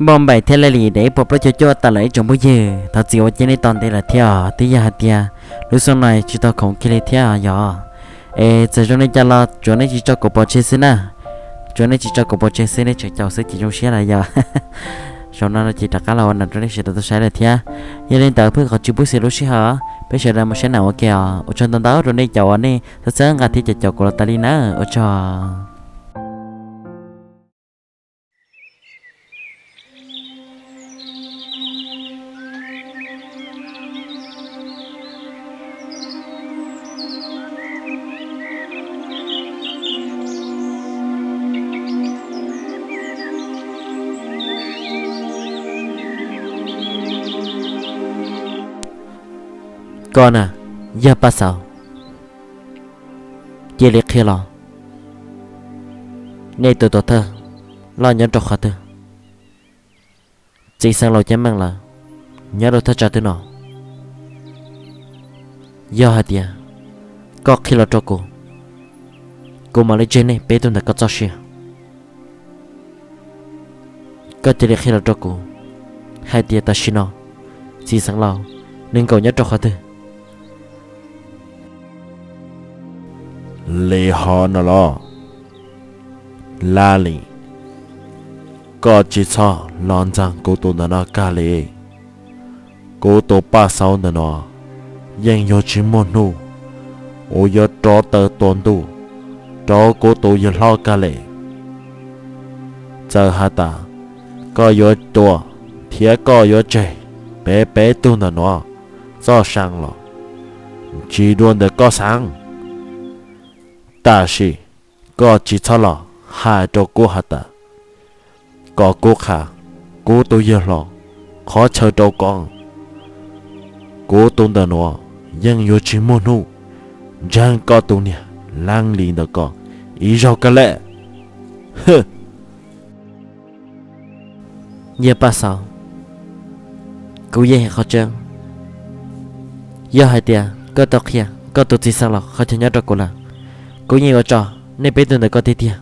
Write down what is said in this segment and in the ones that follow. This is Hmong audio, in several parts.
Npauj Npaim thiab Laj Lis de ib puas plaub caug cuaj tas lawm ib tsoom phooj ywg, thov txim uas cia nej tos ntev lawm thiab os. Twb yog hais tias lub xyoo no tsis tau khoom kiag li thiab os yog. Es txawm zoo li cas los tsuav nej tsis tso kuv pov tseg xwb na. Tsuav nej tsis tso kuv pov tseg xwb, nej tseem caum xwb ces zoo siab lawm yog. Zaum no ces rov qab los ua no rau nej sawv daws tau saib lawm thiab. Yog li ntawd pheej qhov tsis pub xis lub sij hawm, peb sawv daws mus saib na ua ke os. Ua tsaug ntau ntau rau nej cov uas nej txhawb txhawb nqa thiab caum caum kuv los tas li na. Ua tsaug. Koj na, yog Paj Xauv, cia li qhia los, nej tus tuam thawj loj nyob rau qhov twg? Txiv xeev laus Ceeb Meej lawv nyob rau thaj tsam twg no? Yog hais tias koj qhia los rau kuv, kuv mam li tseg nej peb tug ntawm koj txoj sia. Koj cia li qhia los rau kuv hais tias tam sim no txiv xeev laus nws nkaum nyob rau qhov twg? Li hov no los, Laj Lis, koj tsis txhob los ntxeev kuv tus ntawm no kag li. Kuv tus Paj Xauv ntawm no yeej yuav tsis muaj hnub uas yuav rov taw tua ntuj rau kuv tus yawg hlob kag li. Txawm has tas koj yuav tua thiab koj yuav tseg peb peb tug ntawm no txoj sia los tsis dua ntawm koj xav. Tab sis koj tsis txhob los hais rau kuv has tas kom kuv qha kuv tus yawg hlob qhov chaw rau koj. Kuv tus ntawm no yeej yuav tsis muaj hnub ntseeg koj tus niag leej li ntawm koj ib zaug kag li. Yawg Paj Xauv, kuv yeej hais qhov tseeb. Yog hais tias koj tau qhia koj tus txiv xeev laus qhov chaw nyob rau kuv lawm, kuv yeej yuav tso nej peb tug ntawm koj tiag tiag.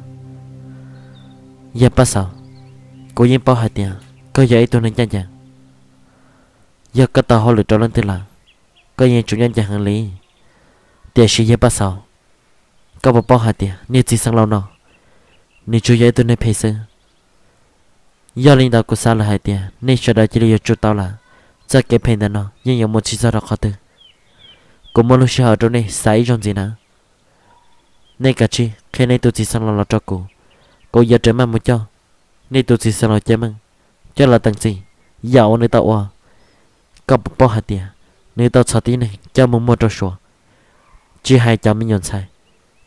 Yawg Paj Xauv, kuv yeej paub hais tias koj yog ib tug neeg ncaj ncees. Yog koj tau hauj lwm rau leej twg lawm, koj yeej tsum ncaj ncees heev li. Tiam sis yawg Paj Xauv, koj puas paub hais tias niag txiv xeev laus no nws tsuas yog ib tug neeg phem xwb? Yog li ntawd kuv xav lawm hais tias nej sawv daws cia li yuav tsum tau lawm, txoj kev phem ntawm no yeej yuav mus tsis txog rau qhov twg. Kuv muaj lub sij hawm rau nej xav ib zaug ntxiv na. Nej kav tsij qhia nej tus txiv xeev laus los rau kuv, kuv yuav rawm maj mus coj nej tus txiv xeev laus Ceeb Meej coj los teem txim yam uas nws tau ua. Koj puas paub hais tias nws tau txhom tib neeg coj mus muag rau Suav, tsis hais cov me nyuam ntxhais,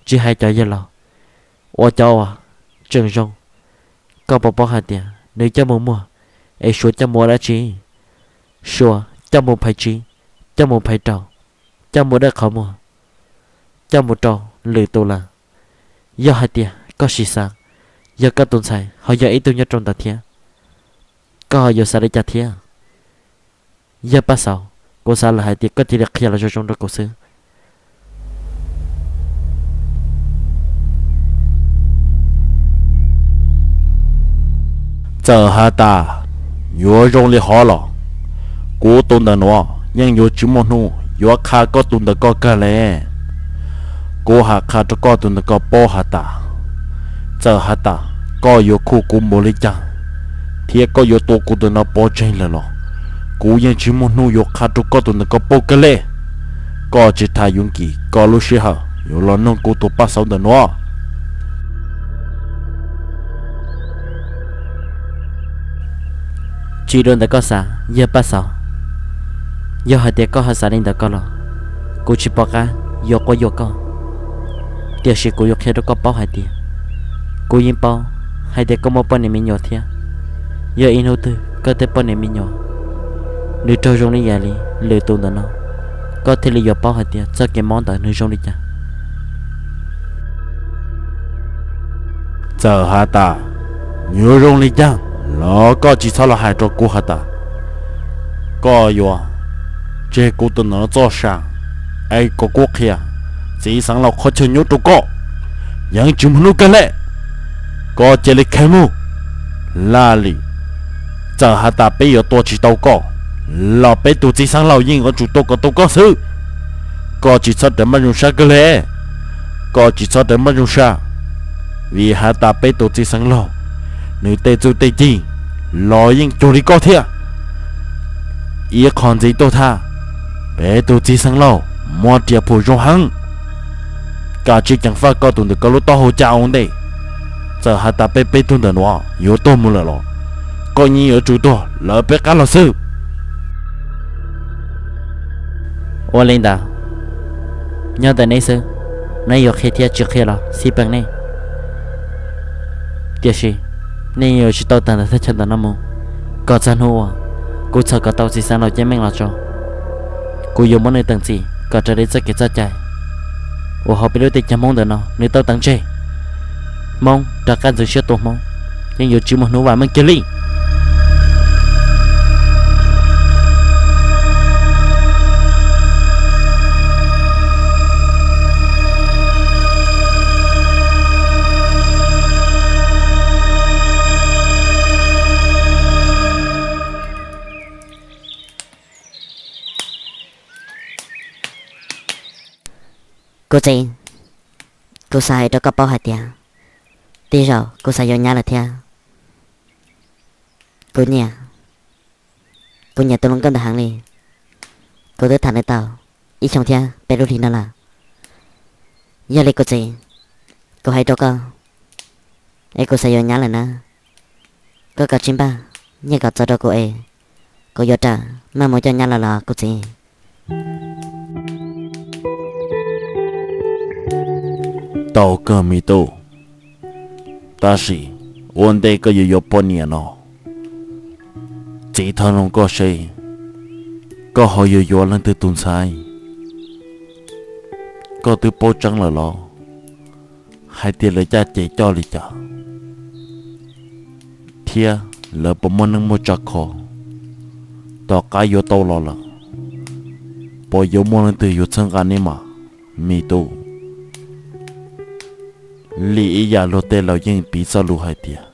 tsis hais cov yawg laus, ua cov uas tseem zoo. Koj puas paub hais tias nws coj mus muag es Suav coj mus ua dab tsi? Suav coj mus phais tsib, coj mus phais rau, coj mus dawj qhov muag, coj mus rau lwm tus lawm. Yog hais tias koj sim xav, yog koj tus ntxhais ho yog ib tug nyob rau ntawd thiab, koj ho yuav xav li cas thiab? Yawg Paj Xauv, kuv xav lawm hais tias koj cia li qhia los zoo zoo rau kuv xwb. Txawm has tas yuav zoo li hov los, kuv tus ntawm nuav yeej yuav tsis muaj hnub yuav qha koj tus ntawm koj kag le. Kuv has qha rau koj tus ntawm koj paub has tas, txawm has tas koj yuav khuj kuv npaum li cas, thiab koj yuav tua kuv tus ntawm no pov tseg lawm los, kuv yeej tsis muaj hnub yuav qha rau koj tus ntawm koj paub kag le. Koj tsis tas yuav nkim koj lub sij hawm yuav los noog kuv tus Paj Xauv ntawm nuav. Tsis dua ntawm koj xav, yawg Paj Xauv. Yog hais tias koj ho xav li ntawm koj los, kuv tsis pom qab yuav quab yuam koj. Tiam sis kuv yuav qhia rau koj paub hais tias, kuv yeej paub hais tias koj muaj poj niam me nyuam thiab. Yog ib hnub twg koj tej poj niam me nyuam nws raug zoo li yam li lwm tus ntawm no, koj thiaj li yuav paub hais tias txoj kev mob ntawd nws zoo li cas. Txawm has tas yuav zoo li cas los koj tsis txhob los hais rau kuv has tas koj yuav tseg kuv tus ntawm txoj sa, es kom kuv qhia txiv xeev laus qhov chaw nyob rau koj, yeej tsis muaj hnub kag le. Koj cia li khav mus, Laj Lis, Txawm has tas peb yuav tua tsis tau koj, los peb tus txiv xeev laus yeej yuav tsum tua kom tau koj xwb. Koj tsis txhob rawm maj zoo sab kawg le, koj tsis txhob rawm maj zoo sab, vim has tas peb tus txiv xeev laus, nws tej txuj tej ci los yeej cuag li koj thiab. Ib qho ntxiv tuaj thaj, peb tus txiv xeev laus muaj riam phum zoo heev, koj tsis ceev faj koj tus ntawm koj lub taub hau cas ua ntej. Txawm has tas peb peb tug ntawm nuav yuav tuag mus lawm los koj yeej yuav tsum tuag lawv peb qab los xwb. Ua li ntawd, nyob ntawm neb xwb, neb yuav qhia thiab tsis qhia los xij peem nej. Tiam sis nej yuav tsum tau tawm ntawm thaj chaw ntawm no mus kom txog hnub uas kuv txhom kom tau txiv xeev laus cov meej los tso. Kuv yuav muab nws teem txim kom raws li txoj kev txoj cai uas hauv peb lub teb chaws Hmoob ntawm no nws tau teev tseg. Hmoob rov qab ntxeev siab tua Hmoob, yeej yuav tsis muaj hnub vam meej kiag li. Kuv txiv, kuv xav hais rau koj paub hais tias, tej zaum kuv xav yuav nyab lawm thiab. Kuv nyiam, kuv nyiam tus hluas nkauj ntawd heev li. Kuv twb tham nws tau ib xyoo thiab peb lub hlis no lawm. Yog li kuv txiv, kuv hais rau koj, es kuv xav yuav nyab lawm na. Koj kav tsij npaj nyiaj kom txaus rau kuv es kuv yuav rawm maj mus coj nyab los los kuv txiv. Tau kawg me tub, tab sis ua ntej koj yuav yuav poj niam no, txiv thov noog koj seb koj ho yuav yuav leej twg tus ntxhais. Koj twb paub tseeb lawm los hais tias lawv caj ces coj li cas, thiab lawv puas muaj neej muaj tsa kho, tom qab yuav tau los lawm puas yuav muaj leej twg yuav txhawb nqa neb mas, me tub? Li ib yam luag tej laus yeej piv txoj lus hais tias,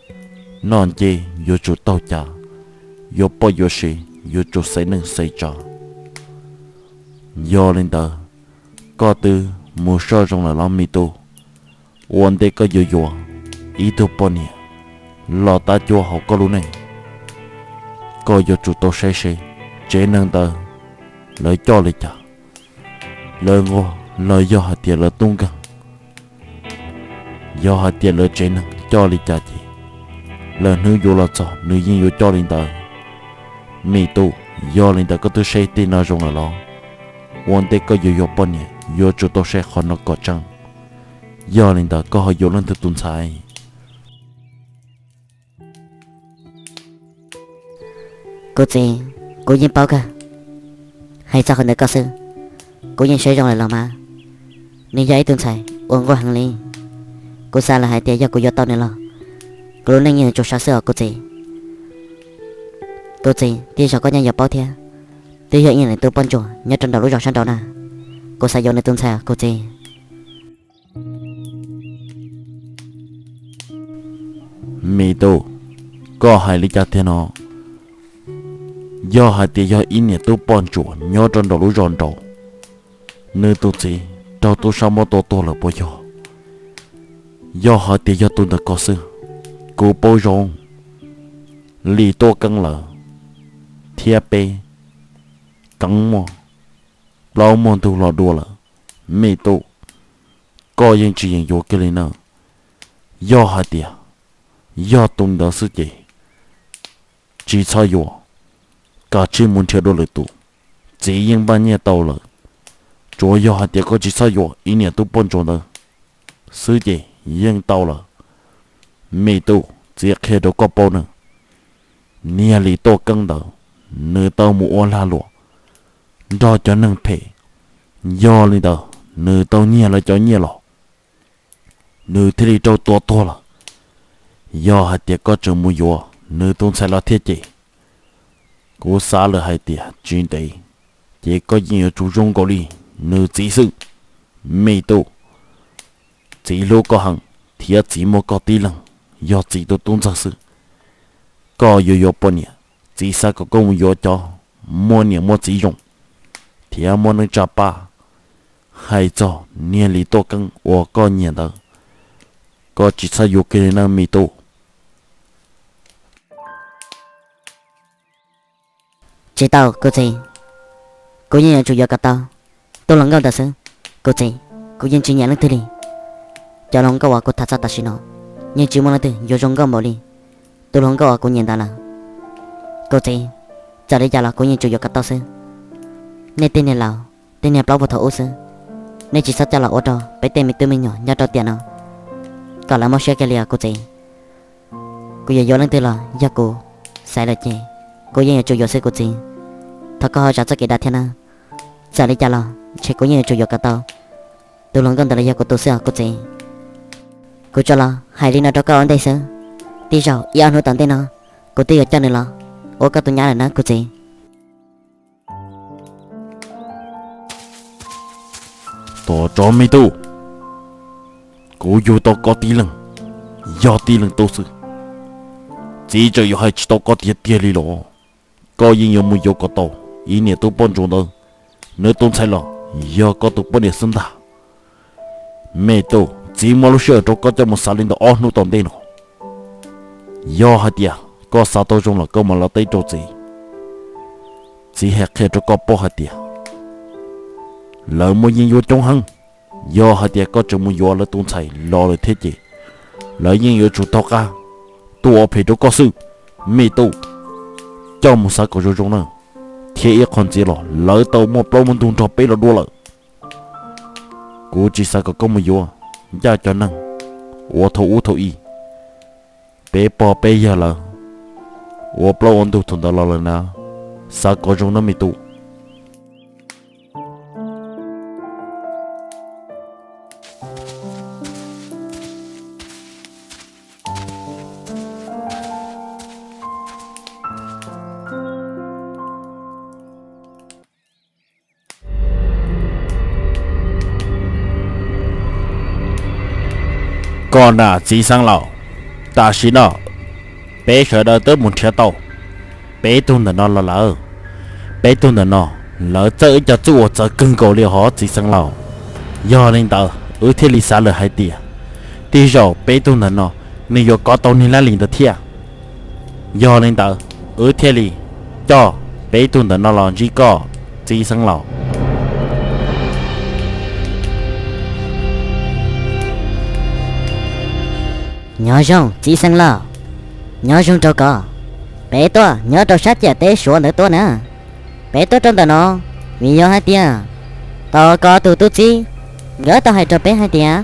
noj ncej yuav tsum taug cav, yuav poj yuav sev yuav tsum xaiv neej xaiv tsa. Yog li ntawd, koj twb mus soj zoo lawm los me tub? Ua ntej koj yuav yuav ib tug poj niam los tab cuab hauv koj lub neej, koj yuav tsum tau saib seb tsev neeg ntawd lawv coj li cas, lawv nquag los yog hais tias lawv tub nkeeg. Yog hais tias lawv tsev neeg coj li cas ces lawv hnub yuav los txog nws yeej yuav coj li ntawd. Me tub, yog li ntawd koj twb saib tej no zoo lawm los? Ua ntej koj yuav yuav poj niam yuav tsum tau saib qhov no kom tseeb. Yog li ntawd koj ho yuav leej twg tus ntxhais? Kuv txiv, kuv yeej paub kawg. Hais txog qhov ntawd koj xwb, kuv yeej saib zoo lawm los mas. Nws yog ib tug ntxhais uas nquag heev li. Kuv xav lawm hais tias yog kuv yuav tau nws los, kuv lub neej yeej yuav tsum sov xwb os kuv txiv. Kuv txiv, tej zaum koj yeej yuav paub thiab, twb yog ib niam tub poj ntsuam nyob rau nraum lub zos sab nraud na. Kuv xav yuav nws tus ntxhais os kuv txiv. Me tub, koj hais li cas tiag no? Yog hais tias yog ib niam tub poj ntsuam nyob rau nraum lub zos nraud, nws tus txiv raug tub sab muab tua tuag lawm puas yog? Yog hais tias yog tus ntawm ko xwb, kuv paub zoo. Lis tuaj keeb lawm, thiab peb keev muaj plaub muaj ntug los dua lawm. Me tub, koj yeej tsis yeem yuav kiag li na. Yog hais tias yog tus ntawd xwb ces tsis txhob yuav, kav tsij mus nrhiav dua lwm tus. Txiv yeej npaj nyiaj tau lawm, tsuav yog hais tias koj tsis txhob yuav ib niam tub poj ntsuam ntawd xwb ces yeej tau lawm. Me tub, txiv qhia rau koj paub na, niag Lis tuaj keeb ntawd, nws tau mus ua lag luam nrog cov neeg phem, yog li ntawd nws tau nyiag lawv cov nyiaj los, nws thiaj li raug tua tuag lawm. Yog hais tias koj tseem mus yuav nws tus ntxhais los thiab ces, kuv xav lawm hais tias tsis ntev ces koj yeej yuav tsum zoo nkaus li nws txiv xwb. Me tub, txiv hlub koj heev thiab txiv muaj koj tib leeg yog txiv tus tub ntxawg xwb. Koj yuav yuav poj niam, Txiv xav kom koj mus yuav cov muaj niam muaj txiv zoo thiab muaj neej tsa pab. Hais txog niag Lis Tuaj Keeb uas koj nyiam ntawd, koj tsis txhob yuav kiag li nawb me tub. Tsis tau kuv txiv, kuv yeej yuav tsum yuav kom tau tus hluas nkauj ntawd xwb. Kuv txiv, kuv yeej tsis nyiam leej twg li. Cov hluas nkauj uas kuv tham txog tam sim no yeej tsis muaj leej twg yuav zoo nkauj npaum li tus hluas nkauj uas kuv nyiam ntawd lawm. Kuv txiv, txawm li cas los kuv yeej tsum yuav kom tau xwb. Nej tej niag laus, tej niag plaub puag thaum ub xwb, nej tsis txhob coj los ua rau peb tej me tub me nyuam nyob rau tiam no kom lawv mob siab kiag li os kuv txiv. Kuv yuav yuav leej twg los yog kuv xaiv lawm ces kuv yeej yuav tsum yuav xwb kuv txiv. Thov koj ho zam txoj kev dag thiab nawb. Txawm li cas los ntshe kuv yeej yuav tsum yuav kom tau tus hluas nkauj ntawd los yog kuv tus xwb os kuv txiv. Kuv tsuas los hais li no rau koj ua ntej xwb, tej zaum ib ob hnub tom ntej no kuv twb yuav coj nws los ua koj tus nyab lawm na kuv txiv. Tos tso me tub, kuv yug tau koj tib leeg, yog tib leeg tub xwb. Txiv tseem yuav hais tsis tau koj tiag tiag li los? Koj yeej yuav mus yuav kom tau ib niam tub poj ntsuam ntawd, nws tus ntxhais los yog koj tus poj niam xwb ntag. Me tub, txiv muab lub sij hawm rau koj coj mus xav li ntawm ob hnub tom ntej no. Yog hais tias koj xav tau zoo los koj mam los teb rau txiv. Txiv hais qhia rau koj paub hais tias lawv muaj yeeb ncuab coob heev. Yog hais tias koj tseem mus yuav lawv tus ntxhais los lawm thiab ces lawv yeej yuav tsum taug qab tuaj ua phem rau koj xwb. Me tub, coj mus xav kom zoo zoo na, thiab ib qho ntxiv los lawv tau muaj plaub muaj ntug nrog peb los dua lawm. Kuv tsis xav kom koj mus yuav ncaj cov neeg uas thaum ub thaum i peb pog peb yawg lawv ua plaub ua ntug thaum ntawd los lawm na. Xav kom zoo na me tub. Koj na txiv xeev laus, tam sim no peb sawv daws twb mus nrhiav tau peb tug ntawm no los lawm. Peb tug ntawm no lawv txawj ib co txuj uas txawv kawg nkaus li hos txiv xeev laus. Yog li ntawd wb thiaj li xav lawm hais tias tej zaum peb tug ntawm no nws yuav kov tau niag laj lim ntawd thiab. Yog li ntawd wb thiaj li coj peb tug ntawm no los ntsib koj txiv xeev laus. Nyob zoo txiv xeev laus, nyob zoo rau koj. Peb tuaj nyob rau sab ciam teb Suav ntawd tuaj na. Peb tuaj rau ntawm no vim yog hais tias tos koj tus tub txib nkawd tau hais rau peb hais tias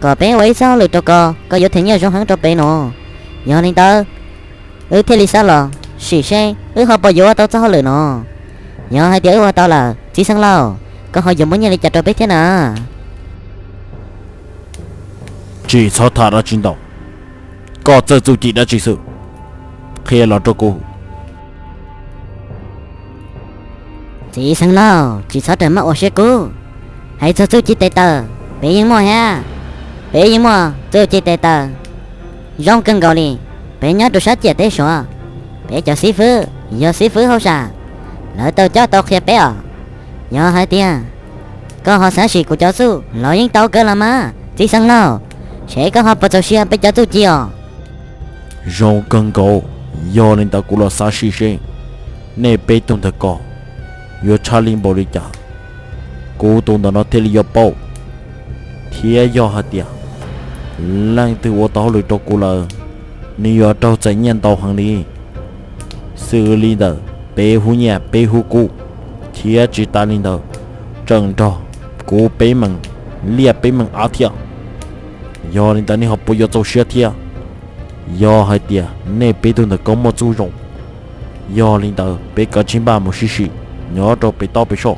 kom peb ua ib txoj hauj lwm rau koj, koj yuav them nyiaj zoo heev rau peb no. Yog li ntawd wb thiaj li xav los sim seb wb ho puas yuav ua tau txoj hauj lwm no. Yog hais tias wb ua tau lawm txiv xeev laus, koj ho yuav muab nyiaj li cas rau peb thiab na? Tsis txhob tham dab tsi ntau, koj txawj txuj ci dab tsi xwb, qhia los rau kuv. Txiv xeev laus, tsis txhob rawm maj ua siab kub. Hais txog txuj ci tes taw, peb yeej muaj thiab. Peb yeej muaj txuj ci tes taw zoo kawg nkaus li. Peb nyob rau sab ciam teb Suav, peb cov xib fwb yog xib fwb hauj sam, lawv tau coj tau qhia peb os. Yog hais tias koj ho xav sim kuv cov txuj los yeej tau kawg los mas txiv xeev laus, seb koj ho puas txaus siab peb cov txuj ci os. Zoo kawg nkaus, yog li ntawd kuv los xav sim seb nej peb tug ntawm ko yuav tshaj li npaum li cas, kuv tus ntawm no thiaj li yuav paub. Thiab yog hais tias leej twg ua tau hauj lwm rau kuv lawm, nws yuav raug txais nyiaj ntau heev li. Xws li ntawm peb hub nyiaj peb hub kub, thiab tsis tas li ntawd, tseem nrog kuv peb meem liaj peb meem av thiab. Yog li ntawd nej ho puas yuav txaus siab thiab? Yog hais tias nej peb tug ntawm ko muaj txuj zoo, yog li ntawd peb kav tsij npaj mus sib sim nyob rau pem taub pem soj.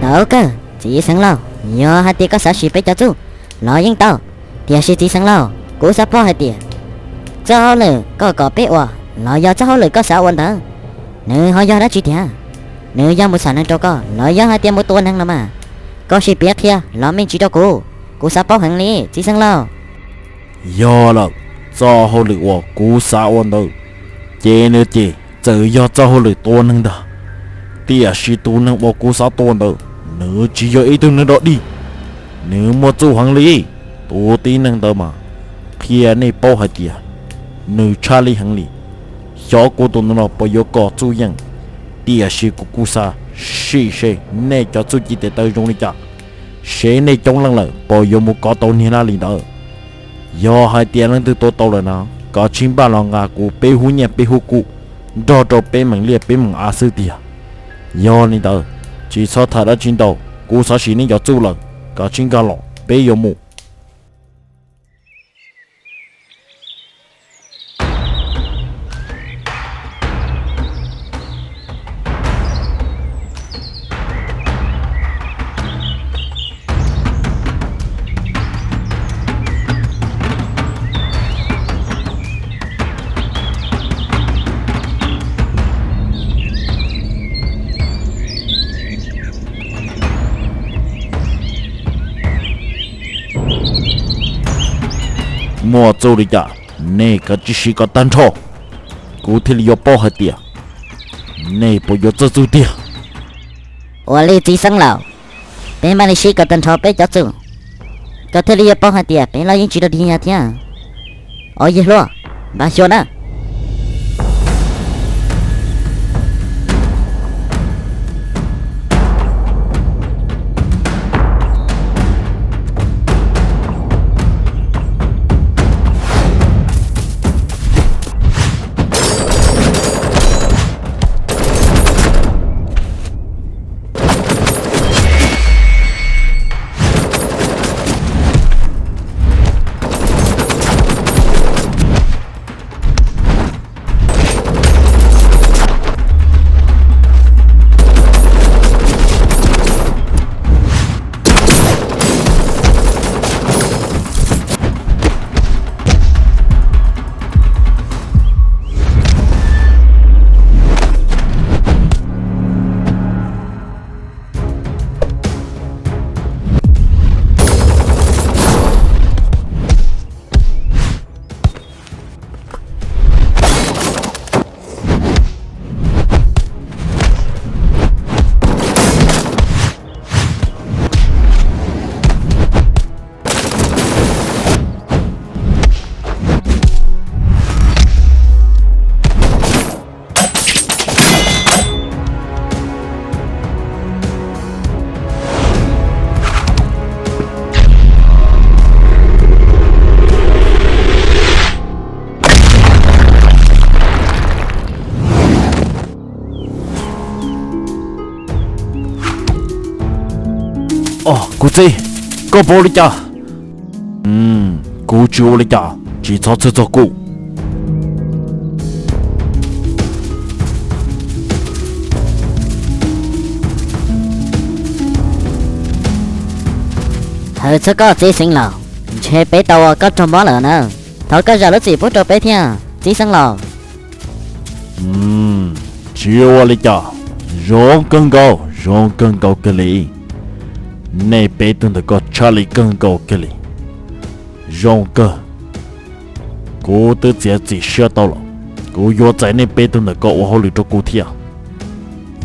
Tau kawg txiv xeev laus, yog hais tias koj xav sim peb cov txuj los yeej tau. Tiam sis txiv xeev laus, kuv xav paub hais tias txoj hauj lwm koj kom peb ua los yog txoj hauj lwm koj xav ua ntawd, nws ho yog dab tsi tiag? Nws yog mus xam neeg rau koj los yog hais tias mus tua neeg los mas? Koj sim piav qhia los me ntsis rau kuv, kuv xav paub heev li txiv xeev laus. Yog lawm, Txoj hauj lwm uas kuv xav ua ntawd, ces nws ces txawm yog txoj hauj lwm tua neeg ntag, tiam sis tus neeg uas kuv xav tua ntawd, nws tsis yog ib tug neeg dog dig, nws muaj txuj heev li. Tus tib neeg ntawd mas qhia nej paub hais tias nws tshaj lij heev li. Xyov kuv tus ntawm no puas yuav kom txuj yeej, tiam sis kuv kuj xav sim seb nej cov txuj ci tes taw zoo li cas, seb nej coob leej lawm puas yuav mus kov tau niag laj li ntawd. Yog hais tias leej twg tua tau lawm na, koj tsij npaj los nqa kuv peb hub nyiaj peb hub kub nrog rau peb meem liaj peb meem av xwb tiag. Yog li ntawd, tsis txhob tham dab tsi ntau, kuv xav sim nej cov txuj lawm, koj tsij nkag los peb yuav mus. Muaj txuj li cas, nej kav tsij siv kom tag nrho, kuv thiaj li yuav paub hais tias nej puas yuav txawj txuj tiag. Ua li txiv xeeb laus, peb mam li siv kom tag nrho peb cov txuj, koj thiaj li yuav paub hais tias peb los yeej tsis dog dig thiab. Os yawg hluas, npaj xyuas na. Os kuv txiv, koj puas ua li cas? Kuv tsis ua li cas, tsis txhob txhawj txog kuv. Hawv txog koj txiv xeeb laus, ntshe peb tau ua koj raug mob lawm na. Thov koj zam lub txim pub rau peb thiab txiv xeeb laus. Tsis ua li cas, zoo kawg nkaus, zoo kawg nkaus kiag li. Nej peb tug ntawm ko tshaj li kawg nkaus kiag li. Zoo kawg, kuv twb txiav txim siab tau lawm, kuv yuav txais nej peb tug ntawm ko ua hauj lwm rau kuv thiab.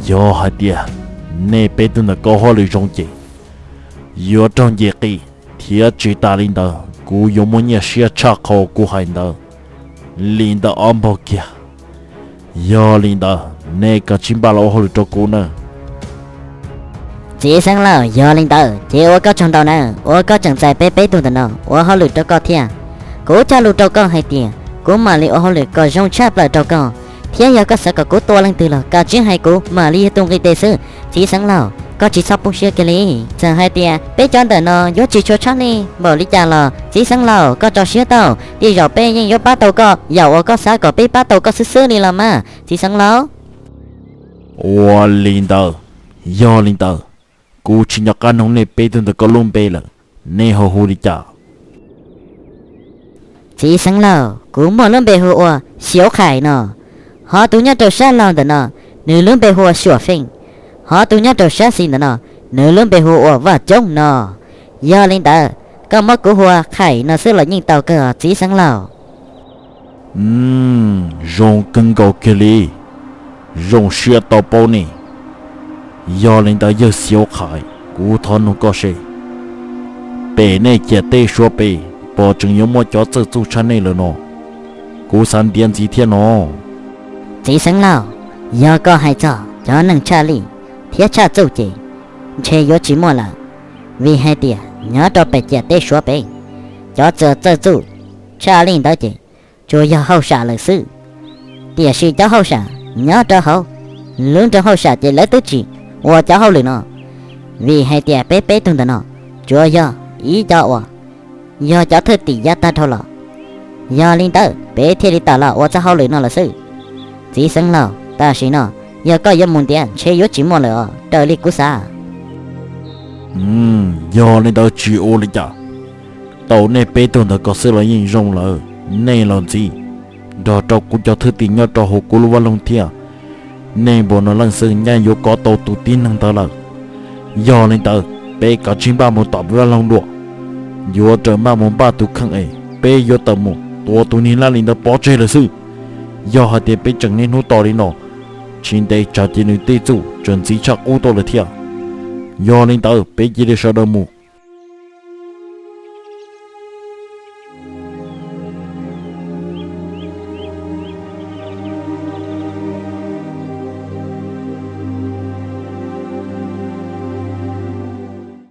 Yog hais tias nej peb tug ntawm ko hauj lwm zoo ces yuav raug nce qi, thiab tsis tas li ntawd kuv yuav muaj nyiaj siab tshaj qhov kuv hais ntawd li ntawm ob npaug kiag. Yog li ntawd nej kav tsij npaj los ua hauj lwm rau kuv nawb. Txiv xeeb laus, yog li ntawd ces ua koj tsaug ntau nawb, uas koj tseem txais peb peb tug ntawm no ua hauj lwm rau koj thiab. Kuv cog lus rau koj hais tias kuv mam li ua hauj lwm kom zoo tshaj plaws rau koj, thiab yog koj xav kom kuv tua leej twg los kav tsij hais kuv mam li yog tus nqis tes xwb. Txiv xeeb laus, koj tsis txhob poob siab kiag li. Txawm hais tias peb cov ntawm no yuav tsis tshua tshaj nej npaum li cas los txiv xeeb laus koj tso siab tau, tej zaum peb yeej yuav pab tau koj yam uas koj xav kom peb pab tau koj xwb xwb li los mas txiv xeeb laus. Ua li ntawd, yog li ntawd, kuv tsis nco qab noog nej peb tug ntawm ko lub npe lawm, nej ho hu li cas? Txiv xeeb laus, kuv muaj lub npe hu ua Xyauv Qhais no. Ho tus nyob rau sab laug ntawm no, nws lub npe hu ua Suam Feej. Ho tus nyob rau sab xis ntawm no, nws lub npe hu ua Vaj Coob no. Yog li ntawd, koj muab kuv hu ua Qhais no xwb los yeej tau kawg txiv xeeb laus. Mm, zoo kawg nkaus kiag li, zoo siab tau paub ne. Yog li ntawd yawg Xyooj Qhais, kuv thov nug koj seb, pem nej ciam teb suav pem puas tseem yuav muaj cov txawj txuj tshaj nej lawm no? Kuv xav ntiav ntxiv thiab no. Txiv xeev laus, yog koj hais txog cov neeg tshaj lij thiab tshaj txuj ces ntshe yuav tsis muaj lawm, vim hais tias nyob rau pem ciam teb suav pem, cov txawj txuj tshaj lij ntawd ces tsuas yog hauj sam lawm xwb. Tiam sis cov hauj sam nyob rau hauv lub nroog hauj sam ces lawv twb tsis ua cov hauj lwm no, vim hais tias peb peb tug ntawm no tsuas yog ib co uas yog cov thwj tim yav tag dhau los. Yog li ntawd peb thiaj li tawm los ua txoj hauj lwm no lawm xwb. Txiv xeev laus, tam sim no yog koj yuav mus ntiav ntshe yuav tsis muaj lawm os, raws li kuv xav. Yog li ntawd tsis ua li cas, tau nej peb tug ntawd koj xwb los yeej zoo lawm. Nej los ntxiv, nrog rau kuv cov thwj tim nyob rau hauv kuv lub vaj loog thiab, nej npaum no leej xwb nyaj yuav kov tau tus tib neeg ntawd lawm. Yog li ntawd peb kav tsij npaj mus tom peb vaj loog dua. Yuav raws maj mus npaj tus kheej es peb yuav tawm mus tua tus niag laj lim ntawd pov tseg lawm xwb. Yog hais tias peb tseem niaj hnub tos li no, tsis ntev tsam ces nws tej txuj tseem ntxiv tshaj qub tuaj lawm thiab. Yog li ntawd peb cia li sawv daws mus